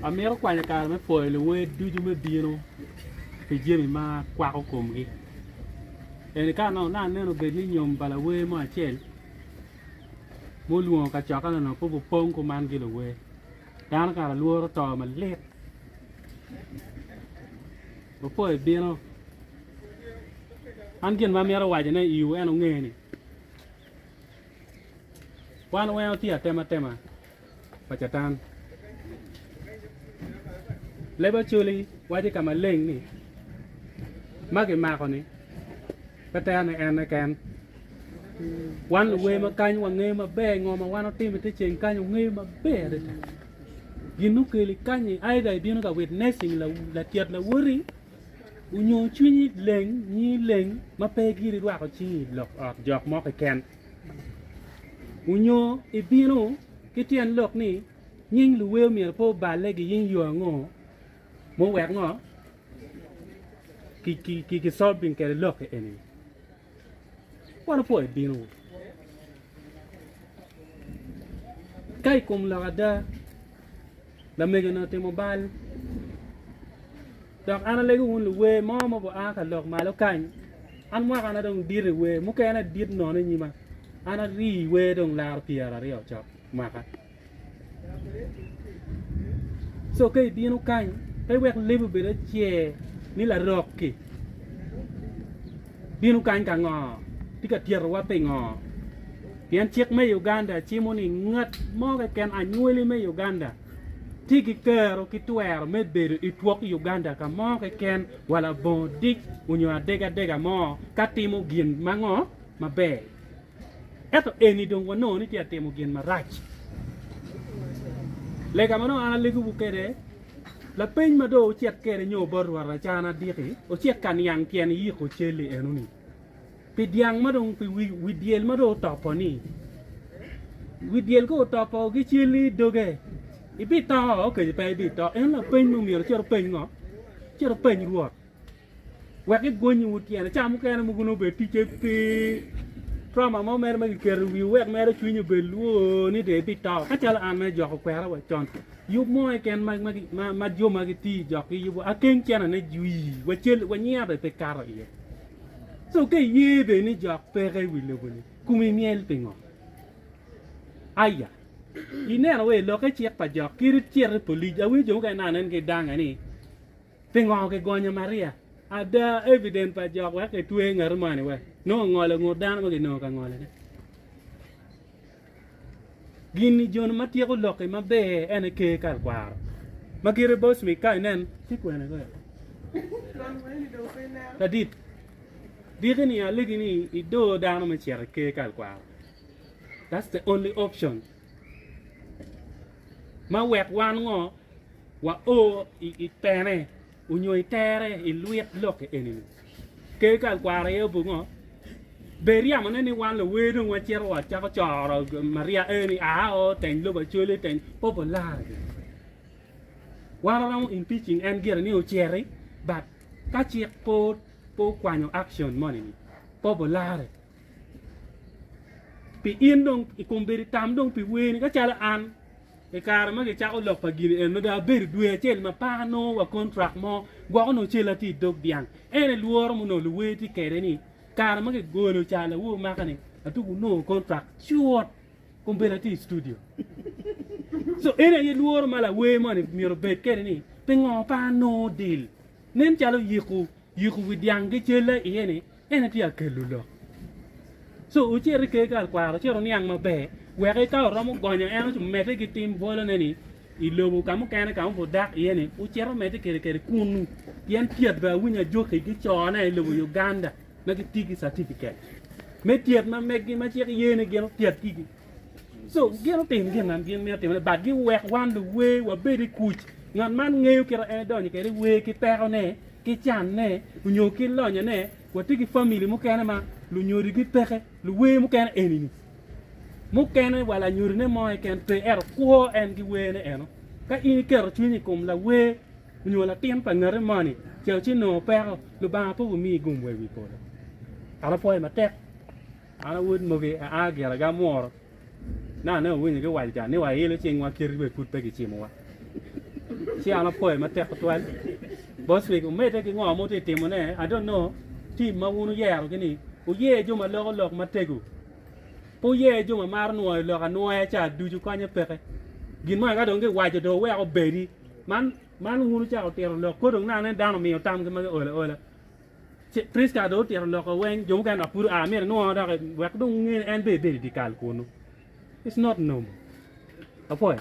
Amito kwanyo kare me pwoyo luwer ducu me bino pi jami ma kwako komgi. Eni ka onongo aneno obed ni nyom pa lawer mo acel mulwongo kacokke-ni onongo pe gupong kuman ki luwer. Dano kara lworo to malit. Wupwoyo bino. An gin ma amito wacone i iwu en wunge ni, wan weng watye atematema pa Catan. Leb Acholi waco ka maleng ni, ma kimako-ni pe tero ni en keken. Wan luwer ma kany wangeyo maber ngo ma wan watimo i te ceng kany wangeyo maber adada. Gin okeli kanyi either ibino ka witnessing latyet lawoti onyo cwinyi leng nyingi leng ma pe giri irwako cingi i lok ot jok mo keken onyo ibino ki tyen lok ni nying luwer myero pe oballe giying yo ango muwek ngo ki solving kwede lok eni. Wan opwoyo binowu. Ka i kom lok ada, lamego-ni otimo bal, dok an alego wun luwer mo ma gua ka lok malo kany, an mwakana dong dit i wer, mukene dit nono i nyima, an arii i wer dong laro pyeraryo cok mwaka. Co ka ibino kany, pe iwek lebi obed acer ni larok-ki bino kany ka ngo, tye ka tyetowa pingo? Pien cik me Uganda cimo ni ngat mo keken anywali me Uganda tye ki kero ki twero me bedo i twok Uganda ka mo keken wa labongo dic onyo adegadega mo ka timo gin ma ngo maber. Ento eni dong wanongo ni tye ka timo gin marac. Lega ma nongo an alegowu kwede, lapeny ma dong wucit kwede nyo bot Rwot Acana adiki, wucit ka niang tyen yiko cel-li enoni, pi dyang ma dong, pi wi dyel ma dong otopo-ni. Wi dyel ka otopo ki cel-li i doge, ibito kece pe ibito? En lapeny ma myero wucit wupeny ngo? Wucit wupeny Rwot. Wek gigonyiwu tyene. Ca mukene mogo nongo bene ticce pe. Trauma mo mere ma kiketo i wiwu wek mere cwinyi obed lwor ni dong ibito. Ka calo an mere jok okwera wa con, yub mo keken ma jo ma gitiyo i jok giyubo, akeng cenane jwi, wa cel, wa nyinga bene pe kato iye. So ka iye bene ni jok peke i wi lobo-ni, komi myel pingo? Aya, ineno wee lokke cik pa jok, kadi icito i polic, awinyo jo mukene anen gidange ni, Pingo kigonyo Maria? Ada, evident pa jok wek kitwe ngati moni we nongo ongolo ngut dano ma kinongo ka ngolone. Gin-ni jo ma tyeko lokki maber en aye ker kalkwaro ma kite bocmic ka inen ci kwene kono. Ladit, diki-ni alegi ni idor dano me cito i ker kalkwaro. That's the only option ma wek wan ngo wa o i pene onyo i tere i lwit lok eni-ni. Ker kalkwaro aye obu ngo? Ber ryamo ne ni wan luwer dong wacito wacako coro Maria eni aa o teny lobo Acholi teny popo lar gi. Wan waromo impeaching en gire ni ociti but ka cik pe okwanyo action moni ni popo lare. Pi in dong i kom bedo tam dong pi werni ka calo an I kare ma kicako lok pa gini eno dong abedo dwe acel ma pe anongo wa kontrak mo, gwok onongo cella tye i dog dyang. En aye lworo ma onongo luwer tye kwede ni kare ma kigolo cal awobi maka ni atuko nongo kontrak cut kombeddi atye i studio. So en aye lworo ma lawer moni myero obed kwede ni pingo pe anongo deal. Nen calo yiko yiko wi dyang ki cella iye ni En aye tye ka kelo lok. Co wucit i ker kalkwaro, wucit wuniang maber, wek ka wuromo gonyo en omedde ki tim bwolone-ni i lobo ka mukene ka ma pud wudak iye-ni, wucit wumedde kwede kwede kunnu. Pien tyet bene awinyo ajoki gicone i lobo Uganda ma gitye ki catifiket me tyet ma meggi ma cik ye ni gin otyet gigi. Co gin otim gin ma gin mito timone but giwek wan luwer wabed i kuc. Ngat man ngeyo kit ma en edonyo kwede i wer ki pekone ki canne onyo ki lonyone. Watye ki famili mukene ma lunyodigi peke, luwer mukene enini mukene wa lanyodine mo keken pe ento kwo en ki werne eno. Ka in iketo cwinyi i kom lawer onyo latin pa ngati moni ce ci nongo peko, Lubanga pe omiyi gum wa i wi polo. An apwoyo matek. An a wod mogi aa gira ki amworo na ne owinyo ki waco ca ni wailo cingwa kiti be pud pe kicimowa. Ci an apwoyo matek tutwal. Boswick omedde ki ngo ma wutye ka timone, I don't know, team ma wun wuyero gi ni, wuyer jo ma loko lok matego. Pe wuyer jo ma maro nwoyo lok anwoya ca ducu konye peke. Gin mo ka dong giwaco dong wuwek obedi. Man man wun wucako tito lok ko dong nane dano omiyo tamgi ma giolo aola. Ci Prisca dong otito loko weng jo mukene dok pud oa myero inwo dok wek dong wunge ni en bene ebedo i dye kal kunu. It's not normal. Apwoyo.